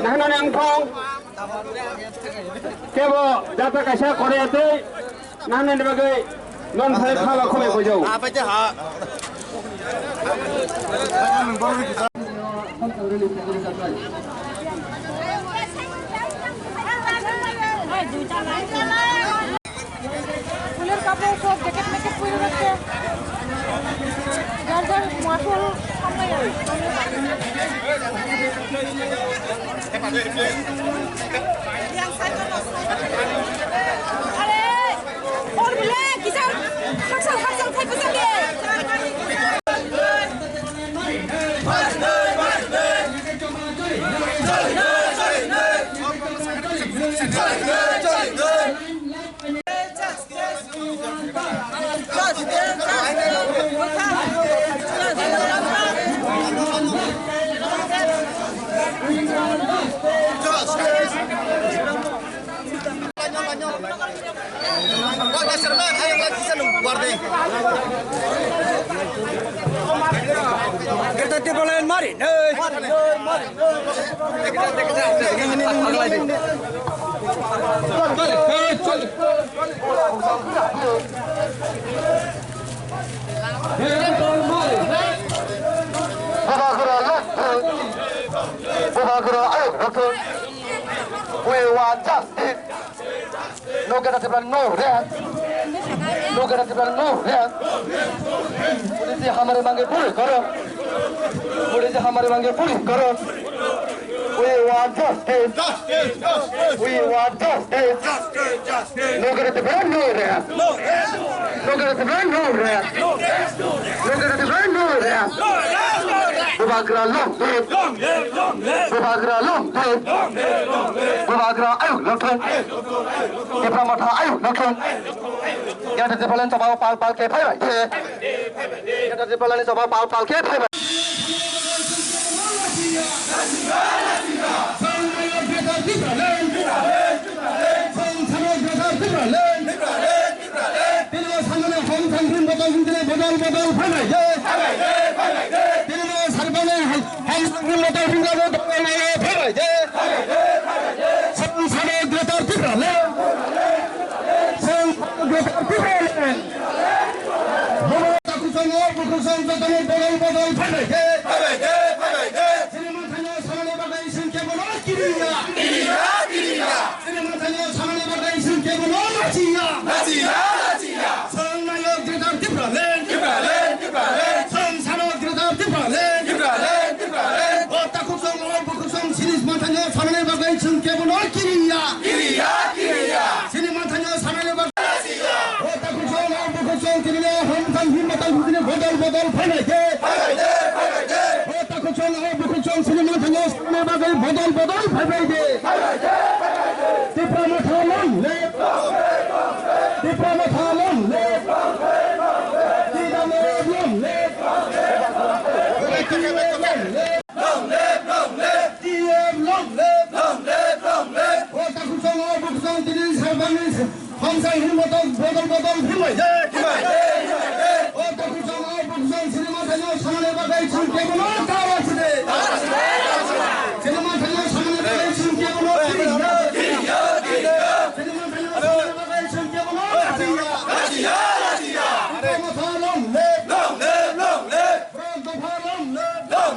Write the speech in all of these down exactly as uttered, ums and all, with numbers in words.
Nahanani wngthong kebo jata kaisa kore tei nahanani bagwi non phai khaba khoboi kojao. ফুলের কাপড় সব jacket Mackett পরে রাখছে, যার যার মাসুল সামনে। আরে, ওর বলে কিসার হাকসাল হাকসাল খাই পিছন দিয়ে। Kita tiba lain mari. Bubagra lok, Bubagra ayok lok. We want justice. No Greater Tipraland, no rest. No Greater Tipraland, no rest. Police hamare mange puri karo. Police hamare mange puri karo. We want justice. Justice, justice. We want justice. Justice, justice. No Greater Tipraland, no rest. No rest. No Greater Tipraland, no rest. No rest, no rest. No Greater Tipraland, no rest. No rest, no rest. Bubagra long live. Long live, long live. Bubagra long live. Long live, long live. Bubagra ayok lok thung. Tipra Motha ayok lok thung. Greater Tipraland ni choba pal pal khe phai bai. Greater Tipraland ni choba pal pal khe phai bai. Tini o sanani hom sangri bodol himtini bodol bodol phai bai je. Tini o sarbani hom sangri bodol himtini bodol phai bai je. Song sano Greater Tipraland. Song sano Greater Tipraland. Bobo takusong o bukusong jotoni bodol bodol phai bai je. Sini manthano sanani bagwi sing kebono kiriya. Sini manthano sanani bagwi sing kebono lachiya. Song nayo Greater Tipraland. Song sano Greater Tipraland. O takusong o bukusong sini manthano sanani bagwi sing kebono kiriya. Sini manthano sanani bagwi. O takusong o bukusong sini hom sangri bodol himtini bodol bodol phai bai je. O takusong o bukusong sini manthano sanani bagwi bodol bodol phai bai je. Tipra Motha long live. Tipra Motha long live. T W F long live. T W F long live. Long live, long live. T W F long live. Long live, long live. O takusong o bukusong tini sarbani hom sangri bodol bodol phai bai je. Phai bai je, phai bai je. O takusong o bukusong sini manthano sanani bagwi sing kebono tawa side. Sini manthano sanani bagwi sing kebono kiriya. Sini manthano sanani bagwi sing kebono lachiya. Tipra Motha long live. Tipra Motha long live.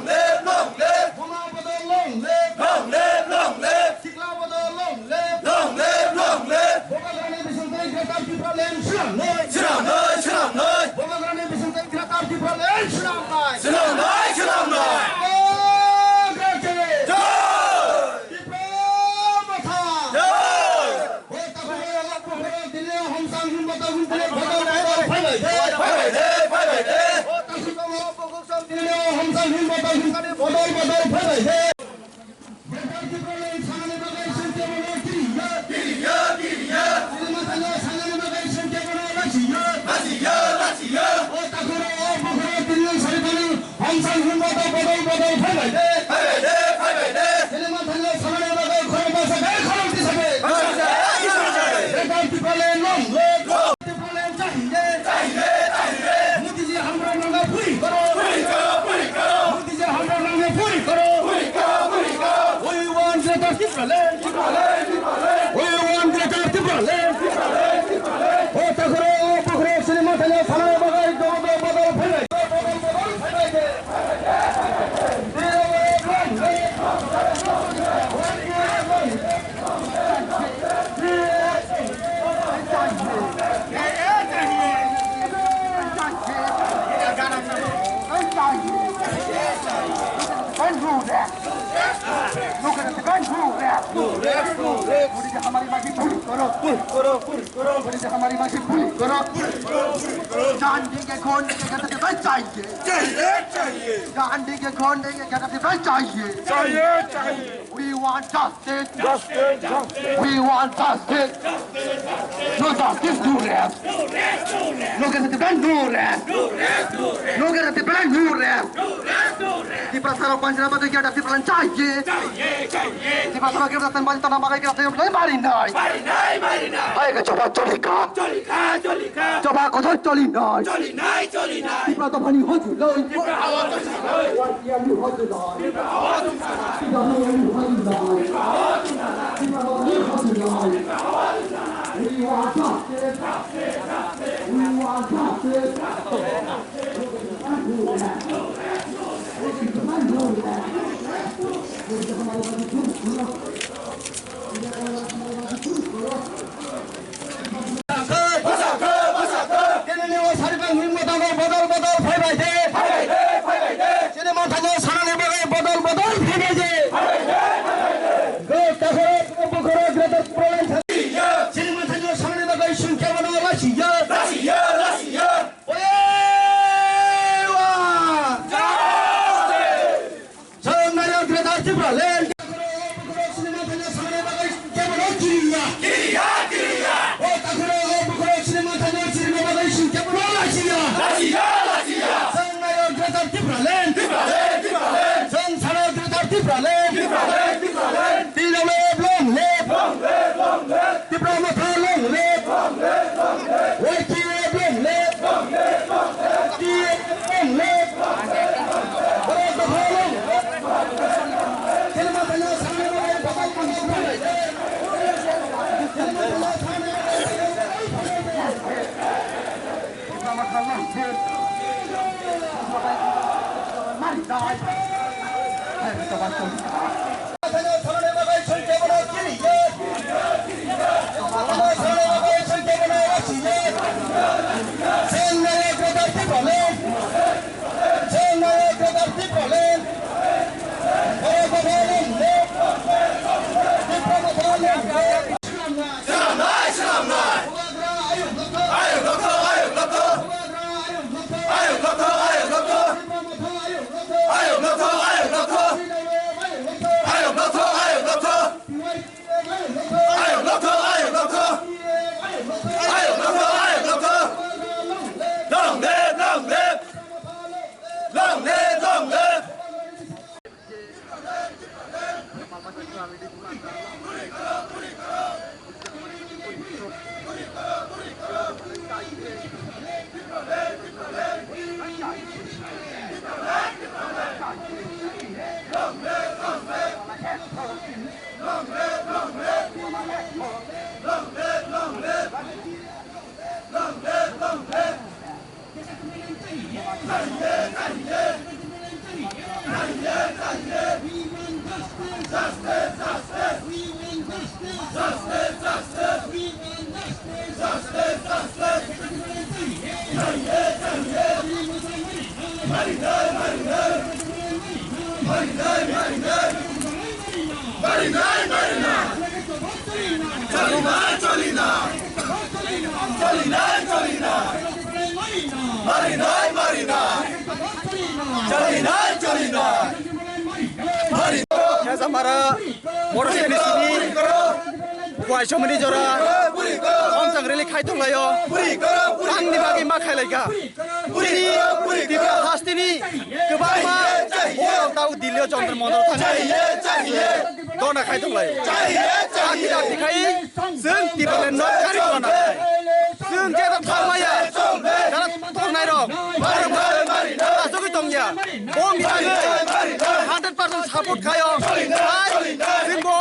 We want Greater Tipraland. O takhoro, o bukhoro, sini mathanya sana bagwi dogo dogo bodol phaibai. Look at the gun move there. Move, move, move. Puri hamaari maansi puri karo. Puri karo, puri karo. Puri hamaari maansi puri karo. Puri karo, puri karo. Jaan denge, khoon denge, Greater Tipraland chahiye. Chahiye, chahiye. Jaan denge, khoon denge, Greater Tipraland chahiye. Chahiye, chahiye. We want justice. Justice, justice. We want justice. No justice, no rest. No Greater Tipraland, no rest. No Greater Tipraland, no rest. Tiprasa rok panchayat bagwi Greater Tipraland chahiye. Tiprasa rok Greater Tipraland bagwi Greater Tipraland marinai. Marinai, marinai. Hai ka choba choli ka. Choli ka, choli ka. Choba kothor choli nai. Choli nai, choli nai. Tipra dophani hojuloi. Tipra hawa choli nai. Tipra hawa choli nai. Tipra hawa choli nai. Tipra hawa choli nai. Tipra dophani hojuloi. We want justice. We want justice. Tini ni o sari bang himma tango bodol bodol phaibai de. Tini mathanya sanani bagwi bodol bodol phaibai de. Go takhoro bukhoro Greater Tipraland. Tini mathanya sanani bagwi sungkya bono lasiya. Lasiya, lasiya. Oye wa. Justice! Chwng nayo Greater Tipraland. Kiriya, kiriya. O takhoro o bukhoro sinima thani sinima bagwi sing kebono lachiya. Lachiya, lachiya. Chwng nayo Greater Tipraland. Tipraland, Tipraland. Chwng sano Greater Tipraland. Tipraland, Tipraland. Tino long live. Long live, long live. Tipra Motha long live. Long live, long live. Y T F long live. Long live, long live. T F long live. Borok Dopha long live. Khe ma thanya sangni bagwi bokol bokol phalai de. Khe ma thanya sangni bagwi bokol bokol phalai de. Tipra Motha long live. Mari dai. Hai, Dopha long live. Ayok nokthok, ayok nokthok. Ayok nokthok, ayok nokthok. Ayok nokthok, ayok nokthok. Ayok nokthok, ayok nokthok. Long live, long live. Long live, long live. Marinai, marinai. Marinai, marinai. Cholina, cholina. Cholina, cholina. Marinai, marinai. Cholina, cholina. Marinai. Khe Jamara Motor Sini sini. Kuaisomani jora. Omsang rally khai tonglaio. Angni bagwi ma khailaika. Chini Tripura hasteni kwbangma borok tabuk Delhi-o Jantar Mantar-o thangwi dhorna khai tonglaio. Dakti dakti khai chwng Tipraland no kari tongna. Chwng jeta thangmaya, jara tongnai rok, borok asugwi tongya. O meeting-o hundred percent support khaio. Hai, chwngbo.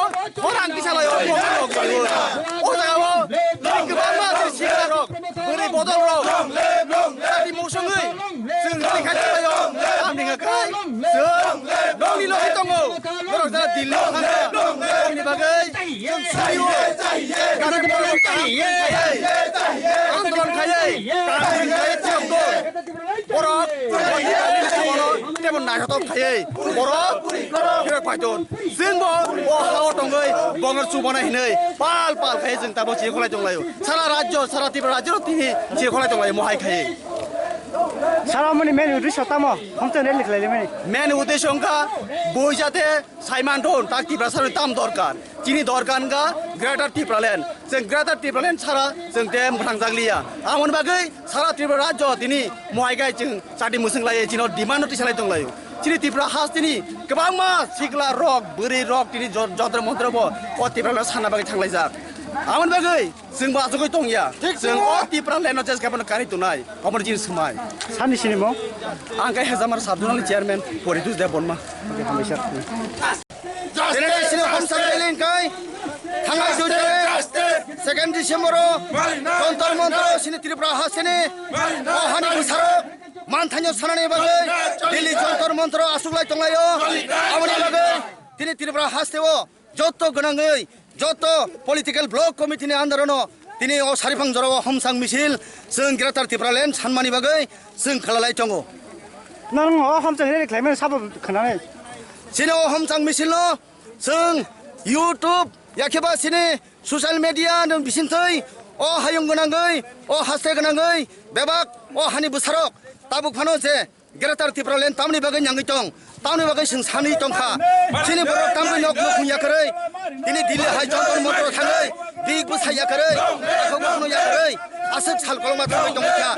Tongo, borok jara Delhi o thangkha, aboni bagwi chwng sari o, gari borok kaham khaiwi, andolon khaiwi, kaham khaiwi chwng borok, borok tebo naithotok khaiwi, borok phirok phaitun. Chwngbo o ha-o tongwi bongor chubana hinwi pal pal khaiwi chwng tabo chikholai tonglaio. Sara rajyo, sara Tripura rajyo tini chikholai tonglaio mohai khaiwi. Sara mani main uddesho tamo? Homtong rally khlaimani. Main uddesho wngkha bui jate saimanthon tak Tiprasa ni tam dorkar. Chini dorkar wngkha Greater Tipraland. Chwng Greater Tipraland sara chwng te mwthangjakliya. Amoni bagwi sara Tripura rajyo tini mohai khai chwng chati mwswng lai chino demand no tisalai tonglaio. Chini Tripura hasteni kwbangma sikla rok, bwrwi rok tini jo-, jontro montro bo o Tipraland sana bagwi thanglaijak. Amoni bagwi Chwng bo achugwi tongya. Chwng o Tipraland no jes gabon kari tunai. Obo chini swmai. Sani sinimo? Ang khe Hejamar Sub Zonal Chairman Poritus Debbarma. Hambai sir. Tini sini Hamsa Railing kai. Thangai dujare. Second December o. Jontor Montor o sini Tripura hasteni. O hani bwsarok. Manthanyo sanani bagwi. Delhi Jontor Montor o achuklai tonglaio. Aboni bagwi. Tini Tripura haste o. Joto gwnangwi, joto political block committee ni under no tini o sariphang jora o homsang misil chwng Greater Tipraland sanmani bagwi chwng khalalai tongo. Nang o homsang rally khlaimani sabo khwnanai. Chini o homsang misil no chwng YouTube yakheba chini social media ni bisingtwi o hayung gwnangwi, o haste gwnangwi bebak o hani bwsarok tabuk phano je Greater Tipraland tamni bagwi nyangwi tong, tamni bagwi chwng sanwi tongkha. Chini borok tamni nok nukhung yakarwi, tini Delhi hai Jontor Montor thangwi, big bwsa yakarwi, akhok bokhno yakarwi, aswk sal kolokma thangwi tongkha.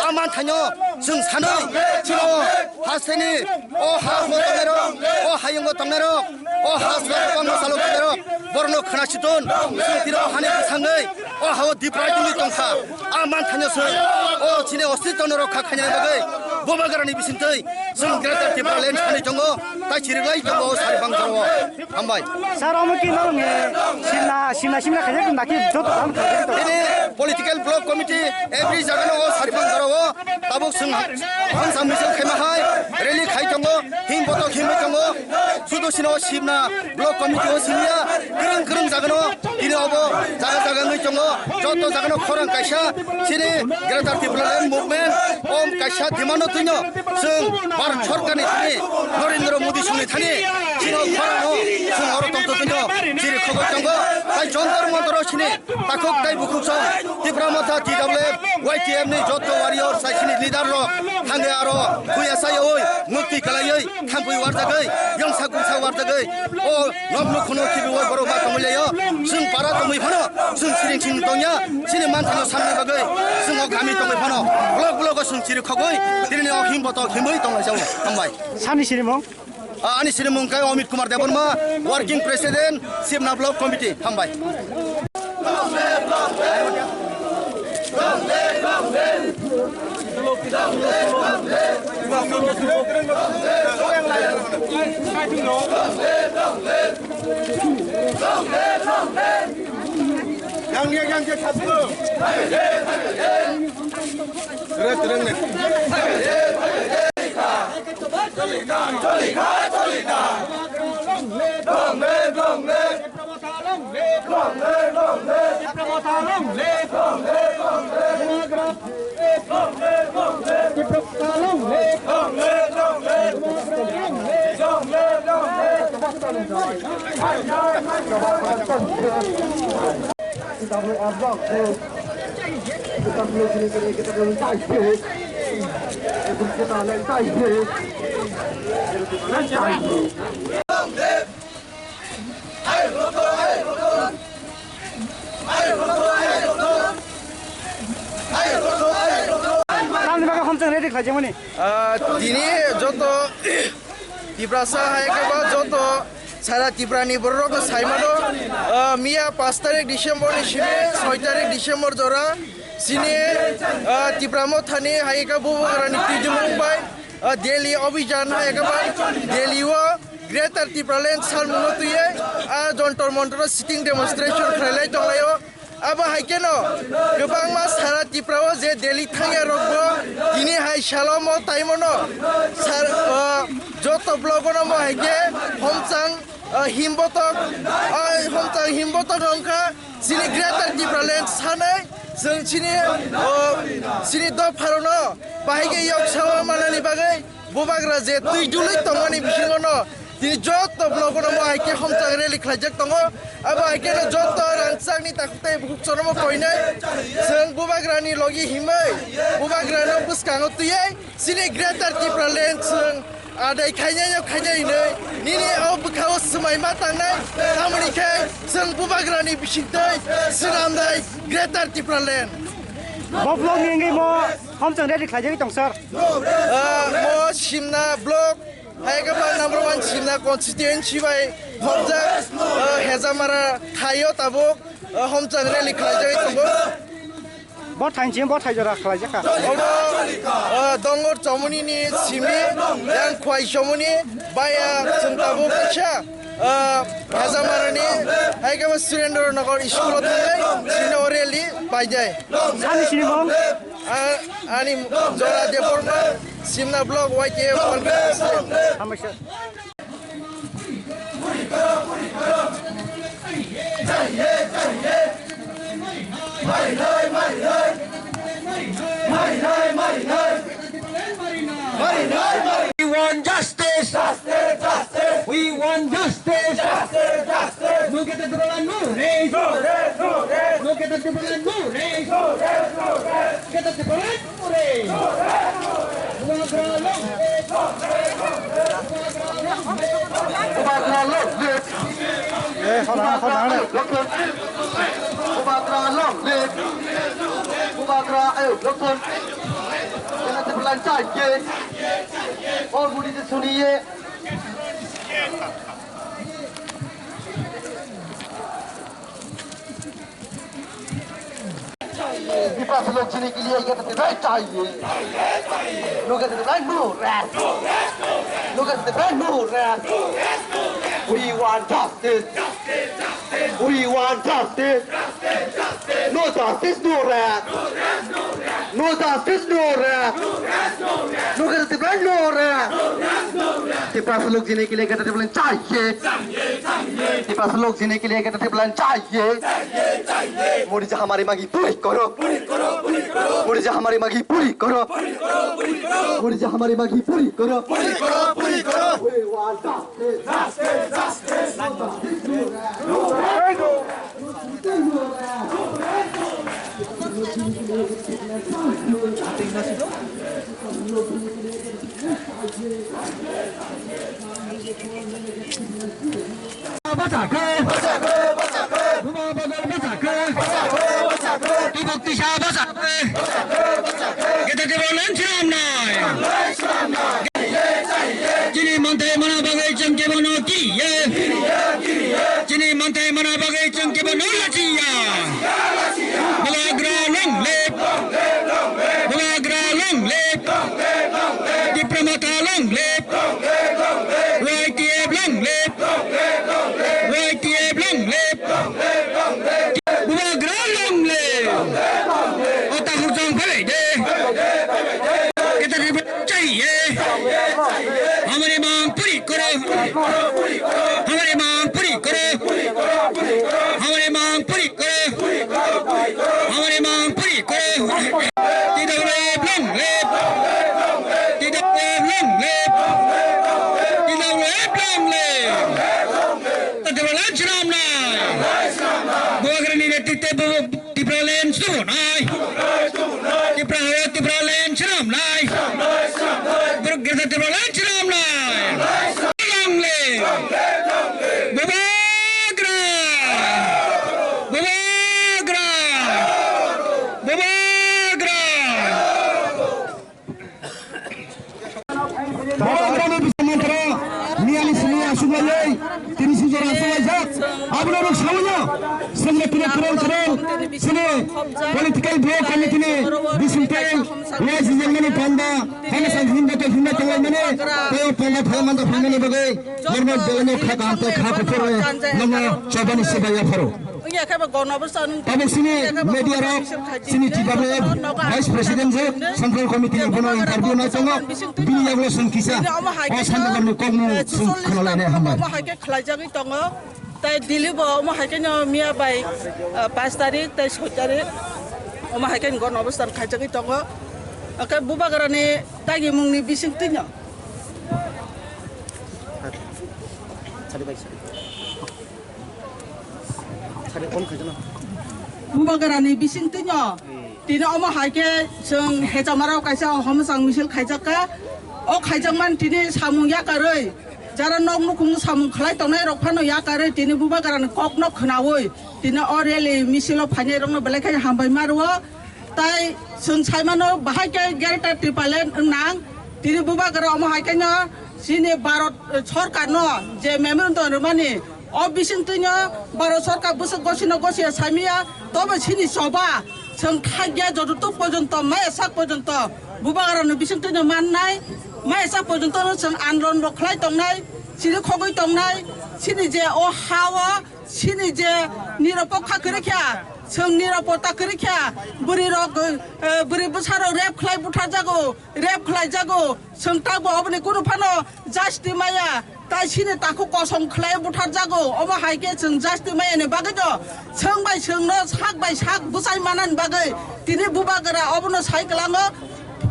A manthaino chwng sanwi, chwng o hasteni, o ha o tongnairok, o hayungo tongnairok, o ha o tongnairok, borokno khwnasiton, chwng tiro hani bwsangwi, o ha o diprai tongwi tongkha. A manthaino chwng, o chini ostitwno rokha khainani bagwi, Bubagrani bisingtwi chwng Greater Tipraland sanwi tongo, tai chiriklai tongo o sari bangkaro. Hambai. Sir, omo ki norok ni simna, simna, simna khaijak na ki joto dam khaijak to? Tini political block committee every jagano o sari bangkaro o tabuk chwng hangsa misil khaima hai rally khai tongo, him botok himwi tongo. Sudu sino simna block committee o simya kwrwng kwrwng jagano tini obo jaga jaga wngwi tongo. Joto jagano khorang kaisa chini Greater Tipraland Movement om kaisa demand no twino chwng Bharat Sorkar ni thani Narendra Modi songni thani chini o khorang no chwng oro tongtho twino chiri khogoi tongo. Tai Jontor Montor o chini takhuk tai bukhuk song Tipra Motha T W F Y T F ni joto warrior sai chini leader rok thangwi aro buya sayawi mukti kalaiwi thangwi warjagwi yongsa gungsa warjagwi o nok nukhuno kibiwi borok ma tongwi laio. Chwng para tongwi phano chwng siring sing tongya chini manthano samni bagwi chwng o kami tongwi phano blok blok o chwng chiri khogwi tini o him botok himwi tonglaijao. Hambai. Sani sinimung? Ah, ani sinimung khe Amit Kumar Debbarma, Working President, Simna Block Committee. Hambai. Tamni bagwi homchang ready khlaijak mani. Ah, tini joto Tiprasa hai khe ba joto sara Tipra ni borok rok sai mano. Ah, miya pash tarik December ni simi soi tarik December jora sini, ah, Tipra Motha ni hai khe Bubagra ni twijlung bai, ah, Delhi Abhijan hai khe ba Delhi o Greater Tipraland salmung no twiwi, ah, Jontor Montor o sitting demonstration khlai lai tong lai o. Abo hai kheno kwbangma sara Tripura o je Delhi thangya rok bo tini hai salo mo taimo no sar, o, joto block o no mo hai khe homchang, o, himbotok, o, homchang himbotok wngkha chini Greater Tipraland sanai chwng chini, o, chini dopha rok no bahai khe yok sawi manani bagwi. Bubagra je twi dului tongmani bisingo no tini joto block no mo hai khe homchang rally khlaijak tongo. Abo hai khe no joto rangchakni takhuk tei bukhuk chwrwngno koinai. Chwng Bubagrani logi himwi Bubagrano bwskango twiwi chini Greater Tipraland chwng adai khainai no khainai hinwi nini o bwkhao swmai ma tangnai. Tamoni khe chwng Bubagrani bisingtwi swnamnai Greater Tipraland. Bo block ni wngwi mo homchang rally khlaijagwi tong sir. Ah, mo Simna block, hai khe ba number one Simna constituency bai hopjak, ah, Hejamara thaio tabuk, ah, homchang rally khlaijagwi tongo. Bo thainchim, bo thaijora khlaijakha. Obo, ah, Dongor Chomoni ni simi, yang Khwai Chomoni, baya chwng tabuk kaisa, ah, Hejamara ni, hai khe ba Surendra Nagar school o thangwi, sini o rally paijai. Sani sini bo? Ah, ani Jora Debbarma, Simna block Y T F. Hambaisa. We want justice. Justice, justice. We want justice. Justice, justice. No Greater Tipraland, no rest. No rest, no rest. No Greater Tipraland, no rest. No rest, no rest. Greater Tipraland, no rest. No rest, no rest. Bubagra long live. Bubagra long live. Eh, hona, hona, hona. Bubagra long live. Bubagra, eh, long live. Greater Tipraland chahiye. Aur budi se suniye. Tiprasa lok jini ke liye ye to rai chahiye. Look at the right, no rest. Look at the right, no rest. We want justice. We want justice. No justice, no rest. No justice, no rest. No rest, no rest. No rest, no rest. Tiprasa lok jini ke liye Greater Tipraland chahiye. Tiprasa lok jini ke liye Greater Tipraland chahiye. Modi ji hamari mangi puri karo. Modi ji hamari mangi puri karo. Modi ji hamari mangi puri karo. We want justice. Bachakhe. Buma Bagal bachakhe. Tibuk Tisa bachakhe. Greater Tipraland swnamnai. Chini manthai mana bagwi chwng kebono kiriya. Chini manthai mana bagwi chwng kebono lachiya. Bubagra long live. Bubagra long live. Tipra Motha long live. Y T F long live. Y T F long live. Bubagra long live. Ota hurjong phalai de. Greater Tipraland chahiye. Hamari mang puri karo. Hamari mang puri karo. Hamari mang puri karo. Hamari mang puri karo. T W F long live. T W F long live. T W F long live. Tipraland swnamnai. Bubagrani netrite Tipraland swnamnai. Tipra hai Tipraland swnamnai. Greater Tipraland swnamnai. Long live. Bubagra. Bubagra. Bubagra. Bubagrani bising mantra, miyani simi asuk lailai, tini si jora asuk laijak. Aboni rok sawi no, sengga tini kurang kurang, sini political bloc committee ni bising tei, wai si jengmani panda, hana sang hinda tei hinda tonglaimani, tei o panda thalai manda hinmani bagwi, normal belai no kha kaham tei kha kuphur, nono chobani sibai yapharo. Tabuk sini media rok, sini T W F Vice President je Central Committee ni bono interview nai tongo, bini yagulo chwng kisa o sandagar ni kokmung chwng khwnalainai hambai. Omo hai khe khlaijagwi tongo, tai Delhi bo omo hai khe no miya bai, ah, pash tarik tai soi tarik omo hai khe gwn obostan khaijagwi tongo. Akhe Bubagra ni tagimung ni bising twi no. Bubagra ni bising twi no tini omo hai khe chwng Hechamarao kaisa homosang misil khaijak kha. O khaijakmani tini samung yakarwi jara nok nukhung samung khlai tongnai rok phano yakarwi tini Bubagra ni kok no khwnawi tini o rally misil o phainai rok no belai khe hambai ma rwo. Tai chwng saimano bahai khe Greater Tipraland wngnang. Tini Bubagra omo hai khe no chini Bharat, eh, sorkar no je memorandum rwmani o bising twi no Bharat sorkar bwswk gosino gosia saimaya tobo chini choba chwng khagya joto tuk porjonto maya sak porjonto Bubagra no bising twi no mannai maya sak porjonto no chwng andolon bo khlai tongnai chini khogwi tongnai chini je o ha o Chini je niropokha kwrwi kha, chwng niropota kwrwi kha, bwrwi rok, eh, bwrwi bwsa rok rape khlai butharjago, rape khlaijago, chwng tabuk oboni kunu phano justice maya, tai chini takhuk kosom khlai butharjago, omo hai khe chwng justice maya ni bagwi no, chwng bai chwng no, sak bai sak bwsai manani bagwi, tini Bubagra obono sai kwlango,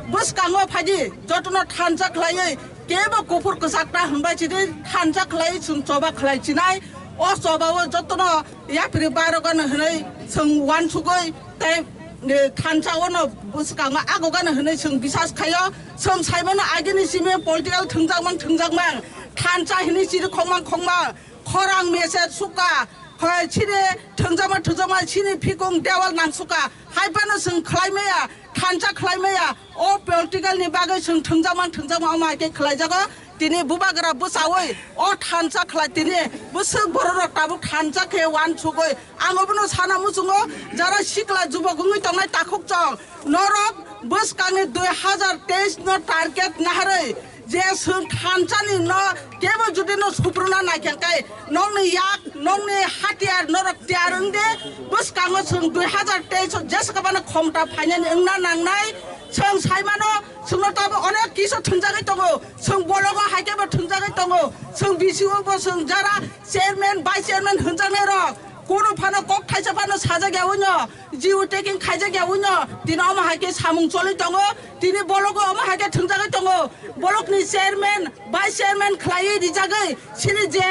bwskango phaidi, jotono thansa khlaiwi, kebo kuphur kwchak ta hwnbai chini thansa khlai, chwng choba khlai chinai, o choba o jotono, Yapri bairok gana hwnwi chwng uansugwi tei, e, thansa ono bwskango ago gana hwnwi chwng bisas khaio. Chwng saimano agini simi political thwngjakmang thwngjakmang thansa hwnwi chiri khongmang khongmang khorang mese suka hoi chini thwngjakma thwngjakma chini phikung dewal nangsuka hai phano chwng khlai maya. Thansa khlai maya, o political ni bagwi chwng thwngjakmang thwngjakma omo hai khe khlaijago. Tini Bubagra bwchaui o thansa khlai tini bwswk borok rok tabuk thansa khe uansugwi ang obono sana muchungo jara sikla jubok wngwi tongnai takhuk chong norok bwskangni dui hazar teis no target naharwi je chwng thansani no kebo jodi no supruna naikha khe nokni yak nokni hatiyar norok tiyar wng de bwskango chwng dui hazar teis o jeswk bano khomta phainani wngna nangnai chwng saimano chwngno tabo onek kisa thwngjagwi tongo chwng bologo hai khe bo thwngjagwi tongo chwng B C O bo chwng jara chairman vice chairman hwnjaknai rok kunu phano kok thaisa phano sajak ya wino G U taking khaijak ya wino tini omo hai khe samung choli tongo tini bologo omo hai khe thwngjagwi tongo bolokni chairman vice chairman khlaiwi rijagwi chini je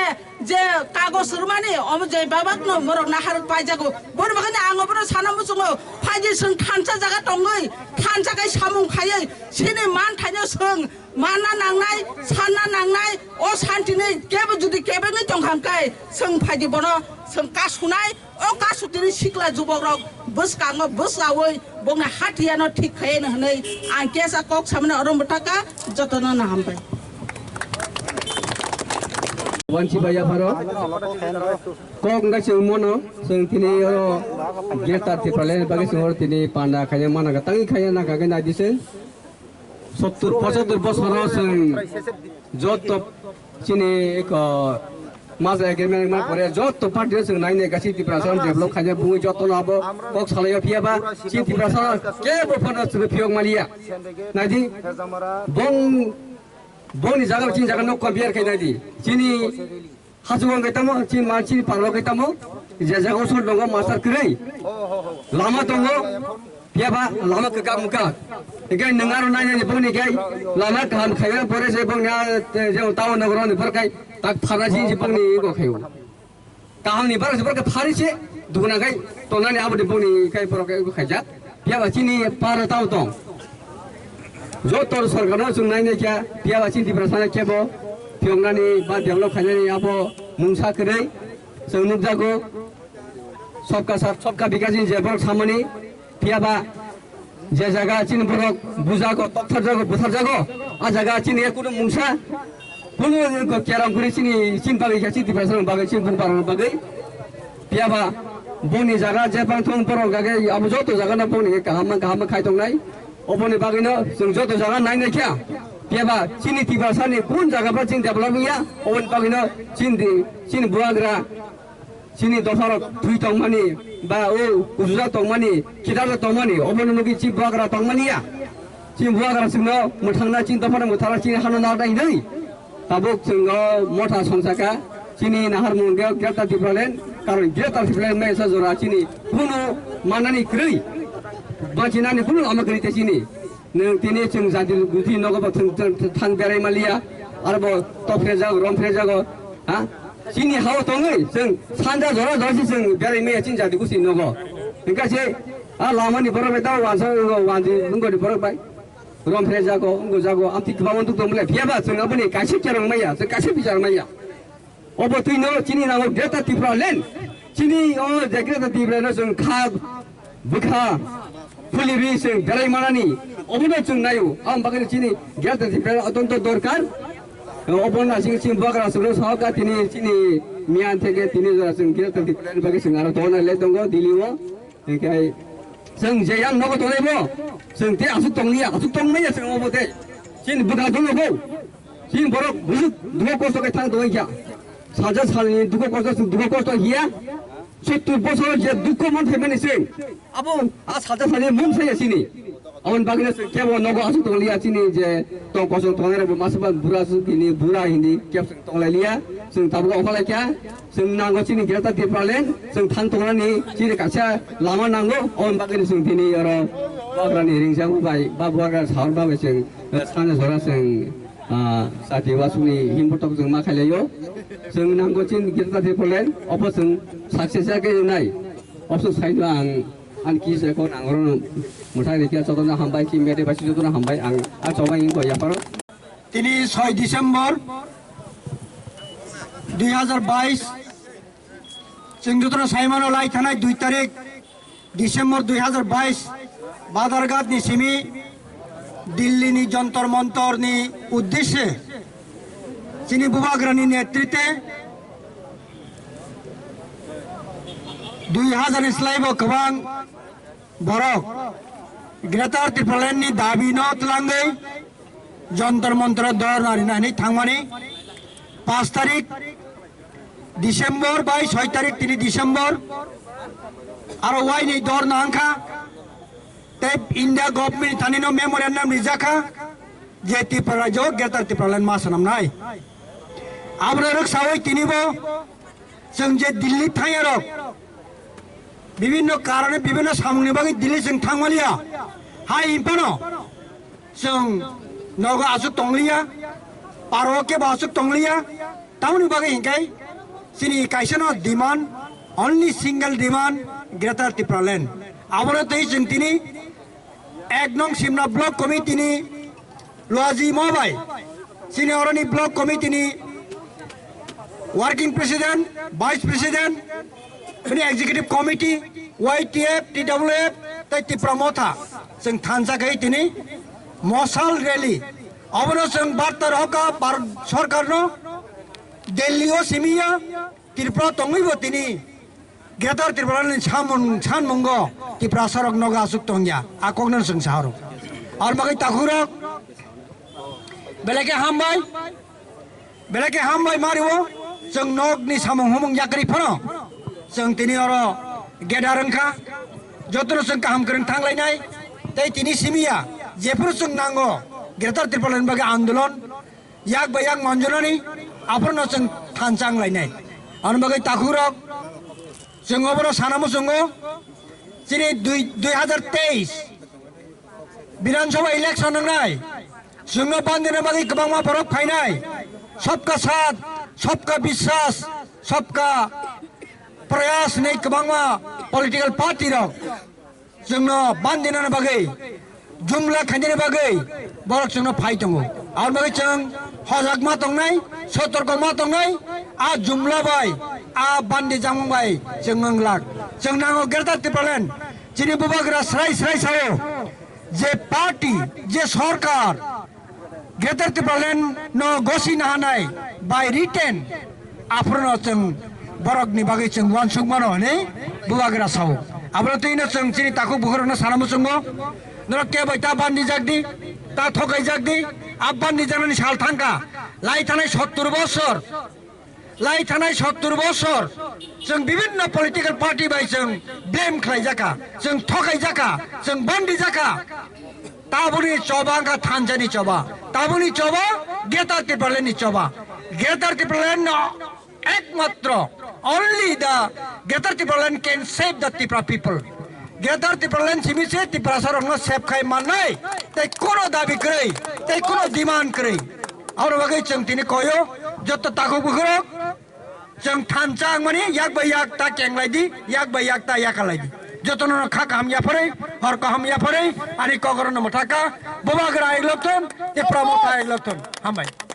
je kagoj rwmani omo je babakno borok naharok paijago boni bagwi ang obono sana muchungo phaidi chwng thansa jaga tongwi thansa kai samung khaiwi chini manthaino chwng manna nangnai sanna nangnai o santini kebo jodi kebengwi tongkha hwnkhe chwng phaidi bono chwng kasunai. O kasutini sikla jubokrok bwskango bwsawui bongni hatiyano thik khaiyano hwnwi ang kesa kok samani oro mwthaka jotono no hambai. Wansi bai yapharo kok wngkha chwng mono chwng tini oro Greater Tipraland bagwi chwng oro tini panda khaina mana kha tangwi khaina nangkha khe naidi chwng. Sottur pochottor bosoro chwng joto chini eko mas agreement ma pore joto party no chwng nai nai gasi Tiprasa develop khaina bungwi joto no abo kok salaio phiya ba chini Tiprasa kebo phano chwng phiyok maliya. Naidi bong bongni jaga chini jaga no compare khai naidi chini Hachukong khe tamo, chini ma chini parlo khe tamo, je jaga usur tongo master kwrwi. Lama tongo, phiya ba lama kwkak mwkak. Hinkhe nwng aro nai nai bongni khe lama kaham khaiya pore se bongni a, je town nogoro ni pore khai tak phara si si bongni go khaio. Kaham ni bara se pore khai phari se duguna khai tonani aboni bongni khai pore khai go khaijak. Phiya ba chini para tao tong. Joto sorkarno chwng nai nai kha, phiya ba chini Tiprasano kebo phiyoknani ba develop khainani abo mungsa kwrwi chwng nukjago. Sabka sath, sabka vikas ni je borok samani, phiya ba je jaga chini borok bujago, toktharjago, butharjago, a jaga chini kunu mungsa Boni ko keram kuri chini, chini bagwi khe chini Tiprasa rok bagwi chini bung barok rok bagwi. Phiya ba boni jaga je bang thung borok gage abo joto jaga no boni kaham kaham khai tongnai. Oboni bagwi no chwng joto jaga nai nai kha. Phiya ba chini Tiprasa ni kun jaga ba chini develop ya. Oboni bagwi no chini di, chini buagra Chini dopharok thwi tongmani, ba o kuchujak tongmani, khitarjak tongmani, obono nugwi chini bubagra tongmani ya. Chini bubagra chwngno mwthangna chini dophano mwthangna chini hano narwknai hinwi. Tabuk chwng o motha songchakha, chini naharmung khe Greater Tipraland, karon Greater Tipraland mesa jora chini kunu manani kwrwi. Bachinani kunu lama kwrwi te chini. Nwng tini chwng jati guthi nogo bo thang, thang, thang berai maliya, aro bo topre jago, romphre jago, ha? Chini hao tongwi chwng sanja jora jora si chwng berai maya chini jati guthi nogo. Hingkha se a lamani borok bai tao wansa wanji wngoni borok bai. Romphre jago, wnggo jago, amtwi kwbangma duk tong bwle. Phiyaba chwng aboni kaisa kerong maya, chwng kaisa bichar maya. Obo twi no chini nango Greater Tipraland. Chini o je Greater Tipraland no chwng kha bwkha phulirwi chwng belai manani. Obono chwng naio. Ang bagwi chini Greater Tipraland otonto dorkar. Obo na chini chini bubagra chwngno sahoka tini chini miyan theke tini jora chwng Greater Tipraland bagwi chwng aro tongna le tongo Delhi o. Hingkhe chwng je yang nogo tongnai bo, chwng tei aswk tonglia, aswk tongmaya chwng obo tei. Chini bwkha dolo bo. Chini borok bujwk dukho kosto khe thang tongwi kha. Saja salni dukho kosto, dukho kosto hiya. Sottur bosor je dukho mon phaimani chwng. Abo a saja salni mung saya chini. Aboni bagwino chwng kebo nogo aswk tonglia chini je tong kosong tongnai rokbo masa ba bura aswk hini, bura hini kebo chwng tonglailia. Chwng tabuk ongkha laikha. Chwng nango chini Greater Tipraland, chwng thang tongnani chini kaisa lama nango, aboni bagwino chwng tini oro bubagrani ringchakma bai, ba bubagra saur bagwi chwng, eh, sana jora chwng, ah, chati wasukni himbotok chwng ma khailaio. Chwng nango chini Greater Tipraland, obo chwng success ya khe nai. Obo chwng saino ang, ang kisa ko nang oro mwthang rikya jotono hambai, chini media bai jotono hambai, ang, ang chobai wngkha yapharo. Tini soi December dui hazar bais, chwng jotono saimano lai thanai dui tarik December dui hazar bais, Badarghat ni simi Delhi ni Jantar Mantar ni uddeshe chini bubagra ni netrite dui hazar ni slai bo kwbang borok Greater Tipraland ni dabi no twlangwi Jantar Mantar dor nari nani thangmani paanch tarik December bai soi tarik tini December aro waini dor nangkha tei India government thani no memorandum rijakha je Tripura rajyo Greater Tipraland ma swnamnai. Abro rwksawi tini bo chwng je Delhi thangya rok bibinno karone, bibinno samungni bagwi Delhi chwng thangmaliya. Hai hinphano chwng nogo aswk tongliya, paro kebo aswk tongliya. Tamoni bagwi hinkhai chini kaisano demand, only single demand, Greater Tipraland. Abono tei chwng tini ek nong Simna Block Committee ni Luaji Mobai, chini oroni Block Committee ni Working President, Vice President, bini Executive Committee, Y T F, T W F, tei Tipra Motha, chwng thansa khe tini Mosal Rally. Obono chwng barta rohorkha Bharat Sorkarno, Delhi o simiya, Tripura tongwi bo tini Greater Tripura ni samung, sanmungo Tiprasa rok nogo aswk tongya, a kokno chwng sahoro. Ar bagwi takhukrok, belai khe hambai, belai khe hambai mario, chwng nokni samung humung yakarwi phano, chwng tini oro gedar wngkha, jotono chwng kaham kwrwng thanglainai, tei tini simiya, jephuru chwng nango, Greater Tripura ni bagwi andolon, yak bai yak manjunani aphano chwng thansa wnglainai. Ani bagwi takhukrok chwng obono sana muchungo chini dui, dui hazar teis Bidhan Sabha election wngnai. Chwngno bandina bagwi kwbangma borok phainai. Sabka saath, sabka biswas, sabka prayas hinwi kwbangma political party rok chwngno bandinani bagwi, jumla khainani bagwi borok chwngno phai tongo. Aboni bagwi chwng hojakma tongnai, sotorkoma tongnai, a jumla bai, a bandi jakmung bai chwng wnglak. Chwng nango Greater Tipraland, chini bubagra srai srai sao, je party, je sorkar, Greater Tipraland no gosi nahanai by written, aphuru no chwng borok ni bagwi chwng uansuk mano hwnwi bubagra sao. Aboro twi no chwng chini takhuk bukhuk rok no sana muchungo, norok kebo ta bandi jak di, ta thokai jak di, a bandi jaknani sal thangkha, lai thanai sottur bosor. Lai thanai sottur bosor chwng bibinno political party bai chwng blame khlai jaka, chwng thokai jaka, chwng bandi jaka. Tabuni choba wngkha thansa ni choba, tabuni choba Greater Tipraland ni choba. Greater Tipraland no ekmatro, only the Greater Tipraland can save the Tipra people. Greater Tipraland simi se Tiprasa rokno save khai mannai, tei kono dabi kwrwi, tei kono demand kwrwi. Aboni bagwi chwng tini koyo, joto takhuk bukhurok, chwng thansa wngmani yak bai yak ta kenglai di, yak bai yak ta yakalai di. Jotono kha kaham yapharwi, hor kaham yapharwi, ani kokorono mwthaka, Bubagra eglokthon, Tipra Motha eglokthon. Hambai.